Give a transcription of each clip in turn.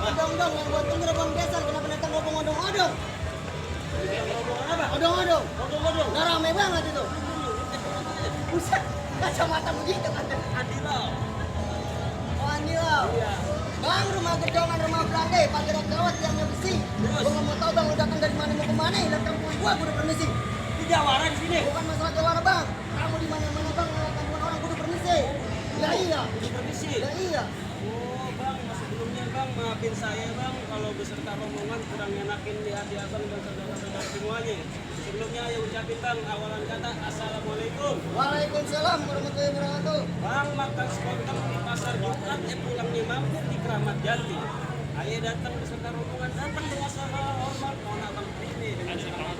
Odong-odong yang buat gerbang dasar kenapa datang ngomong odong-odong? Odong-odong. Nah, rame banget itu. Buset, kacamata begitu kan? Adilau. Oh, Andilau. Iya. Bang, rumah gedongan, rumah Belanda, pagar gawat tiangnya besi. Gua nggak mau tahu bang, lu datang dari mana mau kemana? Lihat kampung gua udah permisi. Di Jawara di sini. Bukan masalah jawara bang. Kamu di mana-mana bang, ngeliat kampungan orang gua udah permisi. Ya iya. Permisi. Ya iya. Oh bang, sebelumnya bang maafin saya bang kalau beserta rombongan kurang enakin di hati abang dan saudara-saudara semuanya. Sebelumnya ya ucapin bang awalan kata assalamualaikum. Waalaikumsalam warahmatullahi wabarakatuh. Bang makan sekoteng di pasar Jumat pulangnya mampir di Keramat Jati. Ayah datang beserta rombongan datang dengan sama hormat mohon abang ini dengan selamat.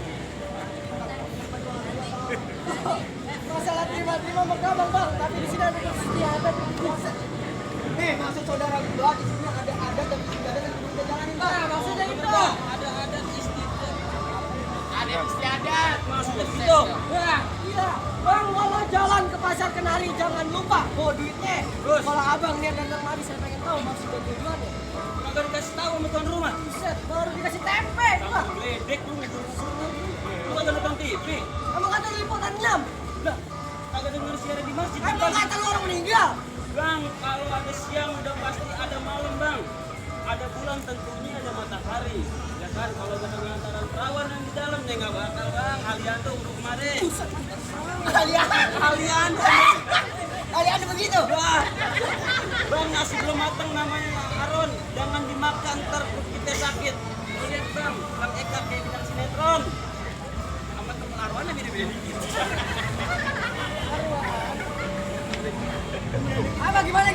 Masalah terima-terima maka bang, tapi di sini ada kesetiaan biasa. Nih maksud saudara gua di sini ada adat dan istiadat yang kita jalanin bang. Nah, maksudnya itu. Ada adat istiadat. Ada istiadat. Maksudnya gitu. Wah, iya. Bang, kalau jalan ke pasar Kenari jangan lupa bawa duitnya. Terus? Kalau abang niat dan mari saya pengen tahu maksud dan tujuannya. Kagak dikasih tahu sama tuan rumah. Buset, baru dikasih tempe gua. Kamu ledek lu suruh. Lu kagak nonton TV. Kamu kata liputan 6. Lah, kagak denger siaran di masjid. Kamu kata lu orang meninggal. Bang, kalau ada siang udah pasti ada malam, Bang. Ada bulan tentunya ada matahari. Ya kan, kalau ada pengantaran perawan yang di dalam ya nggak bakal, Bang. Kalian tuh udah kemarin. Kalian. Kalian begitu. Wah. Bang, nasi belum mateng namanya Aron. Jangan dimakan ntar perut kita sakit. Lihat, Bang. Bang Eka kayak bintang sinetron. Sama temen Arwannya beda-beda dikit. Apa gimana?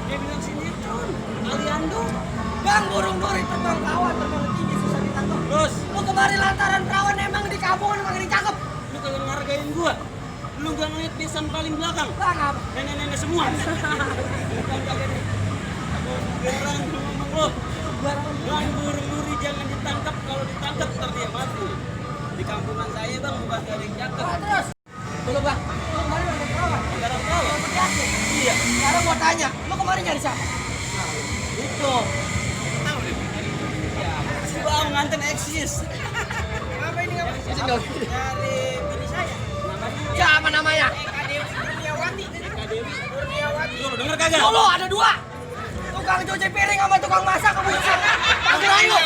Dia bilang sinetron. Aliando. Bang, burung duri terbang kawan, terbang tinggi susah ditangkap. Terus, Lu kemarin lantaran perawan emang di kampung emang dicakep. lu kagak ngargain gua. Lu gak ngeliat besan paling belakang. Bang, apa? Nenek-nenek semua. Bukan kagak nih. Garang lu ngomong lu. Bang, burung duri jangan ditangkap. Kalau ditangkap ntar dia mati. Di kampungan saya bang, bukan gak ada yang cakep. Nah, terus. Tunggu bang, lu kemarin ada perawan. Negara perawan. Iya. Sekarang gua tanya, lu kemarin nyari siapa? Itu. Si bang nganten eksis. Apa ini apa? Dari bini saya. Namanya Siapa namanya? Eka Dewi Kurniawati. Eka Dewi Kurniawati. Lu denger kagak? Dulu ada 2. Tukang cuci piring sama tukang masak kamu bisa. Panggilan lu.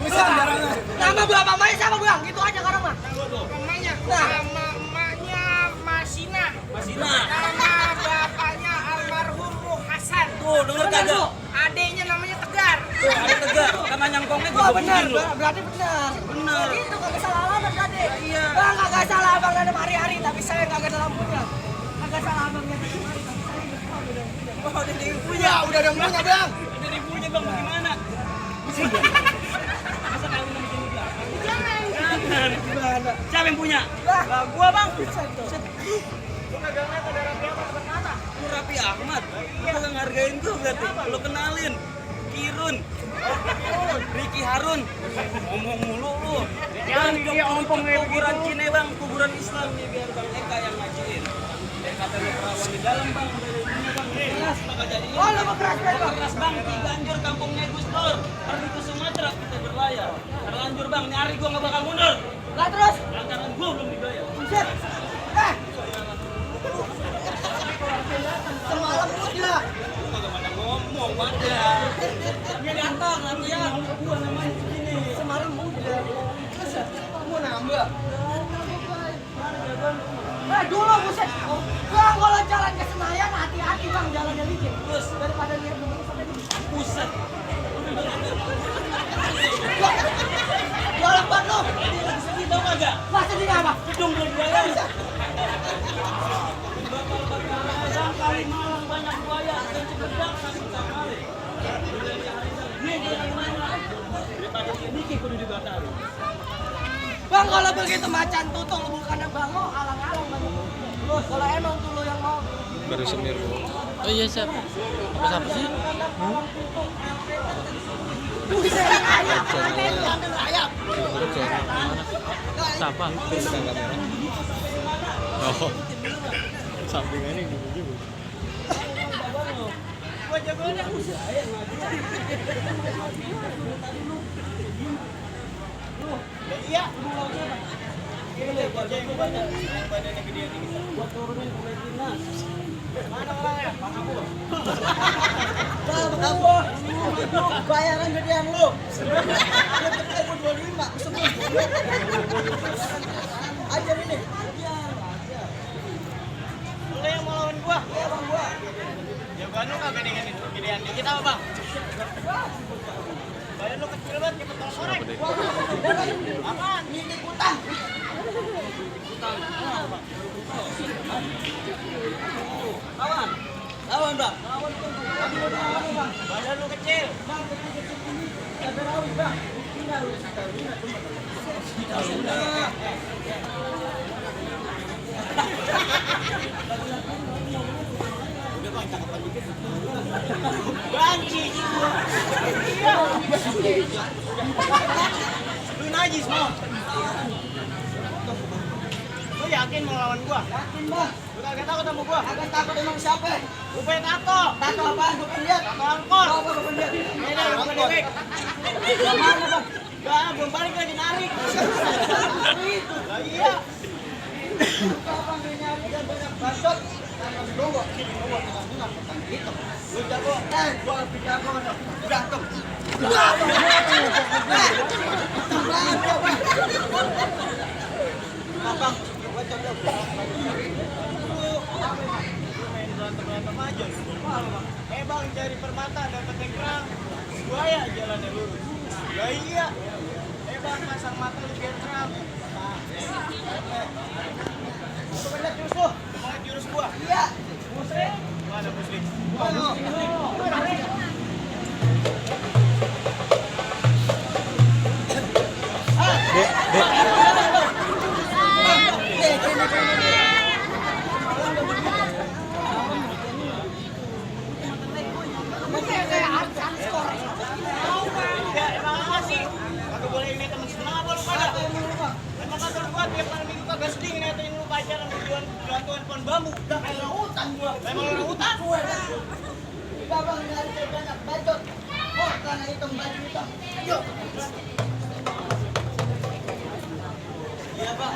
Buset barangan. Nama bapak mamanya siapa bang? Gitu aja sekarang mah. Namanya Nah. nama emaknya Masina. Masina. Nama bapaknya almarhum Hasan. Tuh denger Bener, kagak? Bu. Adiknya namanya Tegar. Tuh ada tegar. Karena nyangkongnya Wah gua benar, lu. berarti benar. Benar. Itu kagak salah alamat tadi. Iya. Bang kagak salah abang nanam hari-hari, tapi saya kagak ada lampunya. Kagak salah abang nanam hari-hari, tapi saya udah tahu udah. Oh, udah ada yang punya. Ya udah ada yang punya bang. Udah ada yang punya bang, bagaimana? Masa kawin sama jenis belakang? Jangan. Gimana? Siapa yang punya? Lah. Lah, gua bang. Buset tuh. Lu kagak ngeliat ada Raffi Ahmad depan mata? Lu Raffi Ahmad? Lu kagak ngargain gua berarti? Lu kenalin. Kirun. Ricky Harun. Ngomong mulu lu. Jangan dia ompong kayak kuburan Cina bang, kuburan Islam nih biar Bang Eka yang ngajuin. Kata lu perawan di dalam bang, udah ada dunia bang. Keras bakal jadi. Oh lu mau keras bang? Keras bang, Ciganjur kampungnya Gus Dur. Pergi ke Sumatera kita berlayar. Terlanjur bang, nyari gua nggak bakal mundur. Lah terus? Lantaran gua belum dibayar. Buset. Semalam udah. Lu kagak pada ngomong pada. Dia datang latihan, gua namanya begini. Semalam udah. Terus mau nambah. Dulu buset. Bang kalau jalan ke Senayan hati-hati bang jalannya licin. Terus Daripada lihat dulu sampai di pusat. jualan ban lu. Dia lagi sedih tau kagak? Lah sedih apa? Gedung belum dibayar. Bakal kali malang banyak buaya dan cepedak kasih kali. Ini dia yang mana? Daripada dia mikir kudu dibatalin. Bang kalau begitu macan tutung bukannya bango alang-alang banyak. Terus kalau emang tuh lu yang mau Baru semir. Oh iya siap. Apa siapa sih? Buset, ayam, ayam. Siapa? Oh. Sampingan ini gitu. gua jagoannya. Iya. Ini gua aja yang badan. Yang badannya gedean dikit. Gua turunin pemain timnas. Mana orangnya? Bang Abu. Kamu bayaran gedean lu. Lu tetep gua 25, semua. Ajar ini. Ajar. Lu yang mau lawan gua? Iya, Bang gua. Jagoan lu kagak gedean dikit apa, Bang? Badan lu kecil banget kayak pentol sore. Apaan? Ini utang. Lawan. Lawan, Bang. Badan lu kecil. Banci. Iya. Lu najis mau. Lu yakin mau lawan gua? Yakin, Bang. Lu kagak takut sama gua? Akan takut emang siapa? Lu punya tato. Tato apaan? Gua pengen lihat. Tato angkot. Tahu apa gua pengen lihat? Ini lu bukan dewek. Yang mana, Bang? Gak, belum balik lagi narik. Itu. Lah iya. Kapan dia nyari dan banyak bacot? Tangan donggo. Donggo tengah-tengah petang gitu. Lu jago. Gua lebih jago. Berantem. Bang, gua coba main berantem aja. Bang, cari permata dapat yang kerang. Buaya jalannya lurus. Lah iya. Bang, pasang mata lu biar terang. Nah, coba lihat jurus lu. Mau lihat jurus gua? Iya. Muslim. Mana muslim? Mana? Ya, emang apa sih? Kagak boleh ini temen senang apa lu pada? Emang kata gua tiap malam minggu kagak sedih ngeliatin lu pacaran berjatuhan pohon bambu. Udah kayak hutan gua. Emang orang hutan? Babang nyari kayak banyak bacot. Oh, karena hitam baju hitam. Ayo. Iya, Bang.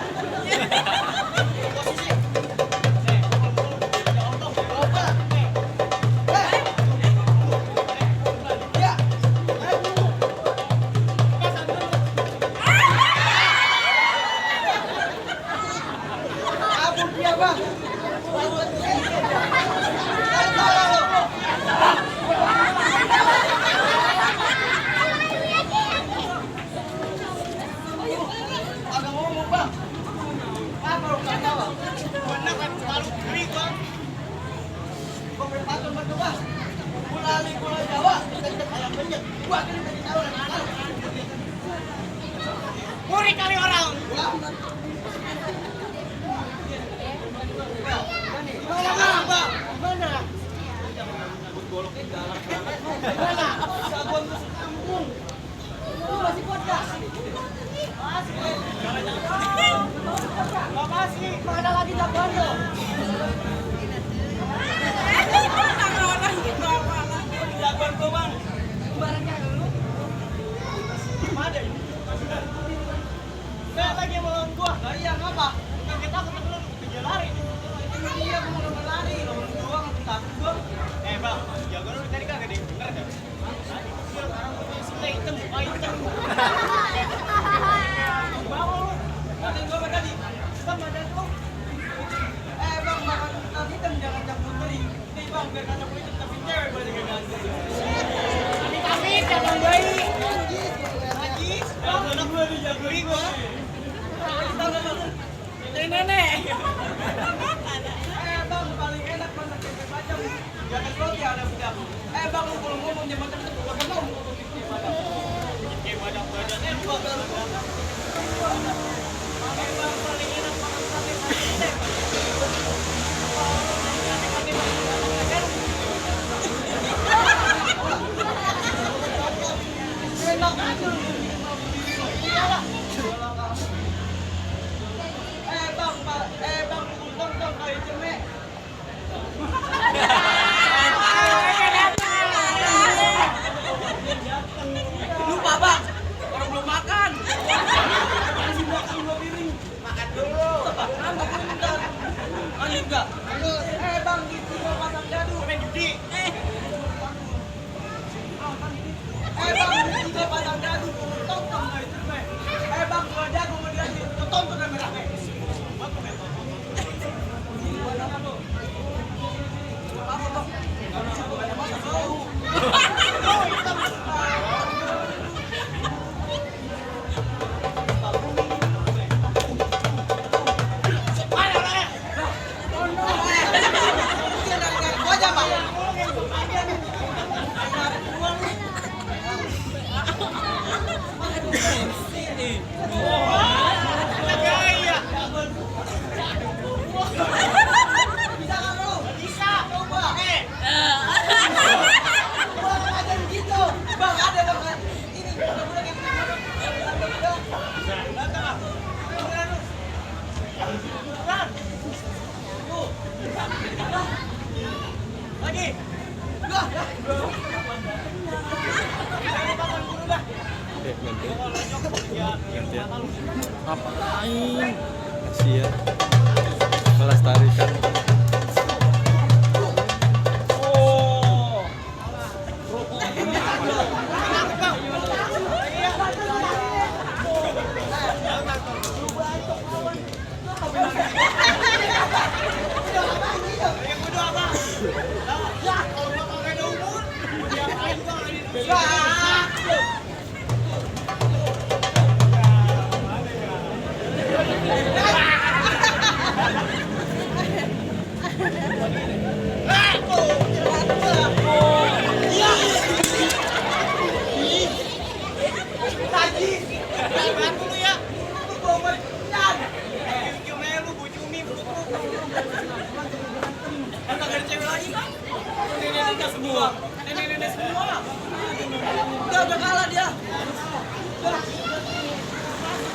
Posisi. Coba. Ya. Kabur dia, Bang. Agak ngomong, Bang. Apa lu nggak tahu? Bener kan selalu beri gua. Gua berpatun berdua. Kulali kula Jawa, tetep ayam penyet. Gua kan udah tahu lah nakal. Muri kali orang. Gimana, Bang? Bang? Gimana? Gimana? Jagoan lu sekampung. Lu masih kuat gak? Makasih. Mana lagi jagoan lu? Jagoan gua, Bang. Barangnya dulu. Ada ini. Nggak lagi mau lawan gua. Lah iya, ngapa? Kagak takut lu kejar lari. Itu dia gua mau lari. Lawan gua kan takut gua. Bang, jagoan lu tadi kagak deh. Bener kan? Sekarang punya sita hitam, muka hitam. Bawa lu. Badan gua apa tadi? Bang, badan lu. Bang, makan tadi kan jangan campur teri. Nih, Bang, biar kata politik tapi cewek banyak yang ganti. Amit, jangan baik. Najis. Bang, anak gua dijagoin gua. Jadi nenek. Bang, paling enak masak tempe bacem. Jangan roti ada budak. Bang, lu kalau ngomong jangan macam itu. Gua mau ngomong gitu pada. Kayak badan-badannya lu bakal berapa? Bang, paling enak makan sate sate. Enak aja. Iyalah. Bang, Lanjut nggak? Bang, gitu mau pasang dadu. Main judi. Bang, gitu pasang dadu. Tonton nggak itu, Bang? Bang, kalau jago mau dilanjut, tonton rame-rame. Ngapain? Kasihan. Melestarikan. Udah kalah dia.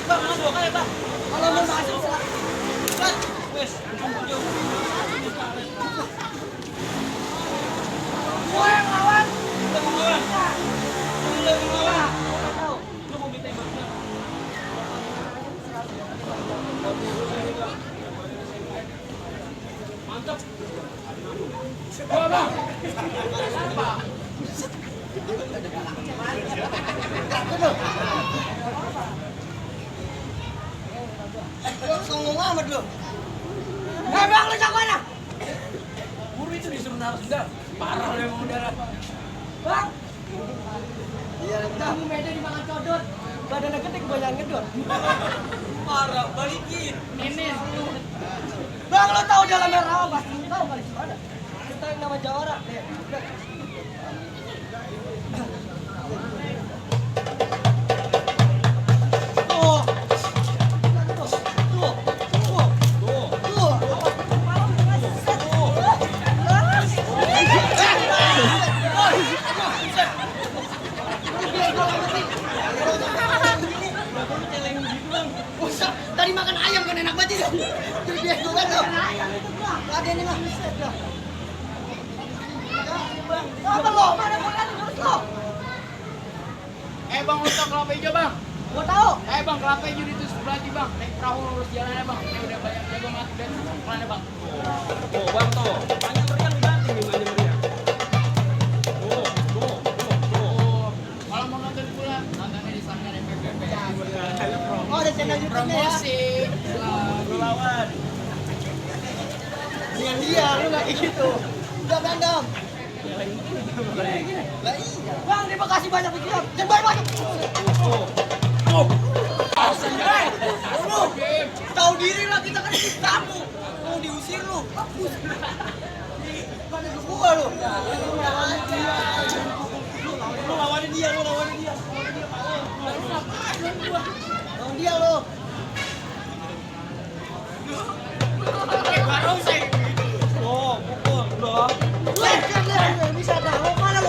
Bang, masuk aja, Bang. Kalau mau masuk, silakan. Wes, gua yang lawan. Lu mau minta imbasnya? Mantap. Gua, Bang. Songong amat lu. Bang, lu jagoan ah. Guru itu disuruh naruh sendal. Parah lu emang udara. Bang. Iya, kamu meja dimakan codot. Badannya gede kebanyakan gedot. Parah, balikin. Nenek. Bang, lu tahu dalamnya rawa pasti tahu kali ada. Kita yang nama Jawara. Tadi makan ayam kan enak banget itu. Jadi dia juga tuh. Ada ini mah. Apa lo? Mana bola lu terus lo? Bang, lu tau kelapa hijau, Bang? Gua tahu. Bang, kelapa hijau di sebelah lagi, Bang. Naik perahu lurus jalannya, Bang. Ini udah banyak jago masuk dan pelannya, Bang. Oh, Bang tuh. Banyak meriang dibanting nih, banyak meriang. Kalau mau nonton pula, nontonnya di sana ada PPP. Oh, ada channel YouTube-nya ya. Promosi. Lu lawan. Dengan dia, lu nggak kayak gitu. Udah berantem. Lah iya. Bang, di Bekasi banyak pikiran. Jangan banyak. Lu tahu diri lah, kita kan ikut kamu. Mau diusir lu. Mana gua lu. Lu lawanin dia. Lawan dia lu. Baru saya. Oh, pukul dong. Bisa dah. Mau mana?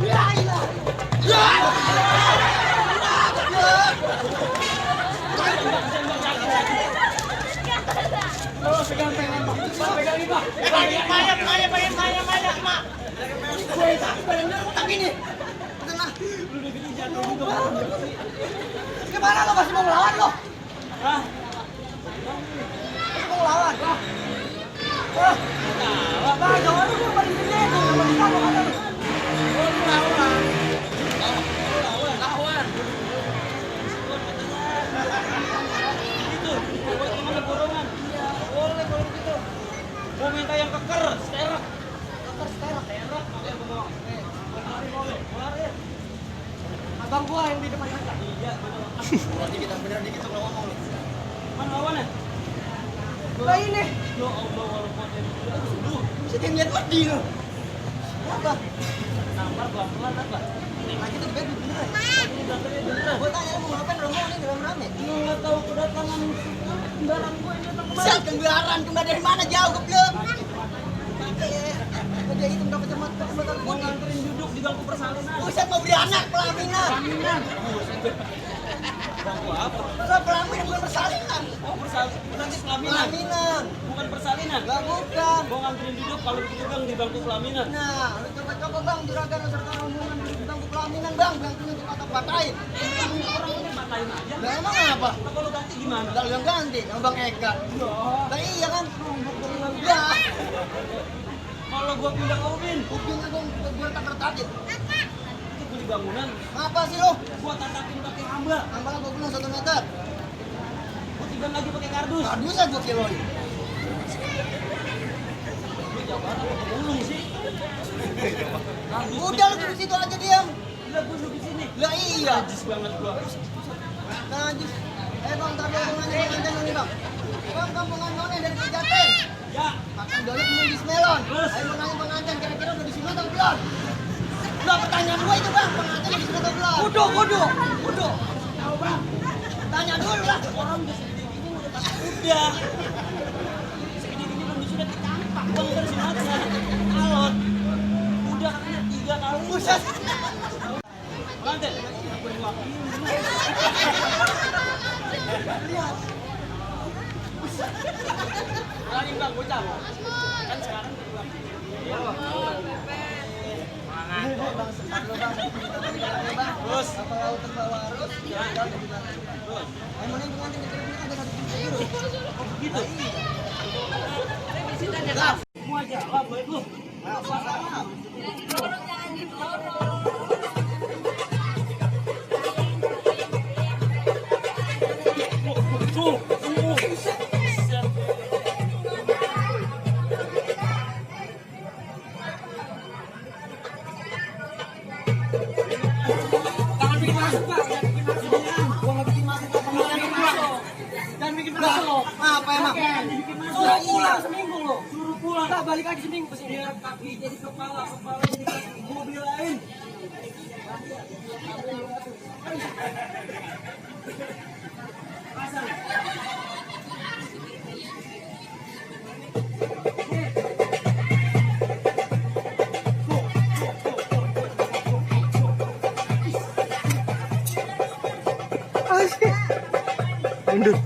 Ya ilah. Ya. Pegang ini, Pak. Banyak, Mak. Gue badannya utak ini. Tengah. Gimana lo masih mau melawan lo? Hah? Masih mau melawan? Lawan. Itu, buat teman borongan. Boleh begitu. Mau minta yang keker, sterak. Sterak. Makanya gua mau. Mau lari. Abang gua yang di depan kita. Iya, mana? Berarti kita beneran dikit kalau ngomong lu. Mana lawannya? Lah ini. Ya Allah, walaupun lu Bisa dia ngeliat mati lu. Apa? nampar pelan-pelan apa? Nah kita di bebek beneran. Ini berantemnya beneran. Gua tanya lu mau ngapain rombongan ini rame-rame? Lu nggak tahu kedatangan barang gue ini datang kemari. Siap kembaran, kembar dari mana jauh goblok? Dia itu dapat cemat kesempatan Mau kuning. nganterin duduk di bangku persalinan. Buset mau beli anak pelaminan. Bangku apa? Masa pelaminan bukan persalinan. Oh, nanti pelaminan. Pelaminan. Bukan persalinan. Enggak bukan. Mau nganterin duduk kalau begitu bang di bangku pelaminan. Nah, lu coba-coba bang juragan serta rombongan di bangku pelaminan bang, bang punya kata patahin. Orang ini patahin aja. Lah emang apa? Nah, kalau ganti gimana? Enggak lu yang ganti, sama bang Eka. Lah iya kan? Ya, Kalau gua pindah ke Ubin, kupingnya gua tak-takin. itu beli bangunan. Ngapa sih lu? Gua tatakin pakai hamba. Tambah gua bilang 1 meter. Gua tiban lagi pakai kardus. Kardusnya 2 kilo. Gua jauh banget apa pemulung sih? Kardus. Udah lu di situ aja diam. Lah gua duduk di sini. Lah iya. Najis banget gua. Najis. Bang, tar dulu pengantin ini bang. Bang, kampungan mana dari Pejaten? Ya, Makan dulu di Melon. Terus? Ayo mau nanya pengantin, kira-kira udah di sini atau belum? Udah pertanyaan gue itu bang, pengantin udah di sini atau belum? Udah. Tahu bang? Tanya dulu lah. orang udah segede gini udah tak udah. Segede gini belum sudah campak bang dari sini aja. Alot. Udah katanya 3 kali. Buset. Pengantin. Lihat. Lari bang, bocah. Kan sekarang berdua. Bang, sebentar dulu bang. Terus. Kapal laut terbawa arus. Ya. Terus. Ayo mau nanya pengantin kira-kira ada 1 kilo biru. Oh begitu. Lah. Semua aja. Lah baik lu. Sama. Apa emang? Suruh pulang seminggu lo. Suruh pulang. Kita balik lagi seminggu ke sini. Biar kaki jadi kepala jadi kaki. Gua belain. Pasang. Mundur.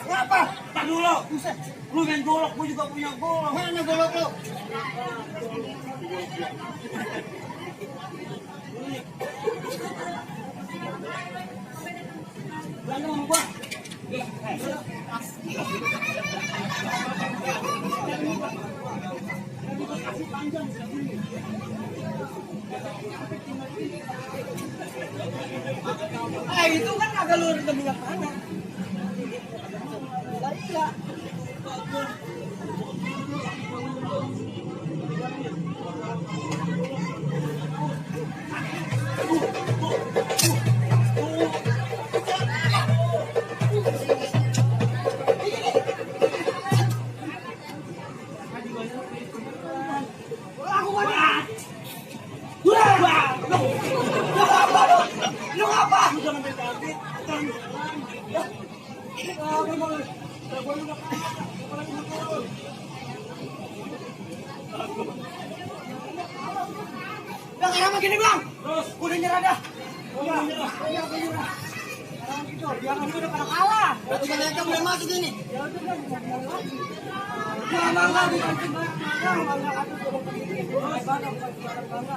Ngapa? Tak dulu. Lu main golok, gua juga punya golok. Mana golok lo? Berantem sama gua. Itu kan kagak lu udah minyak panas. Lah iya. Bang, arah gini bang. Terus. Udah nyerah dah. Udah nyerah. Arah gitu. Biar nanti udah pada kalah. Berarti kan mereka boleh masuk ini. Bangga bukan cuma bangga aku sudah begini. Bangga bukan cuma bangga.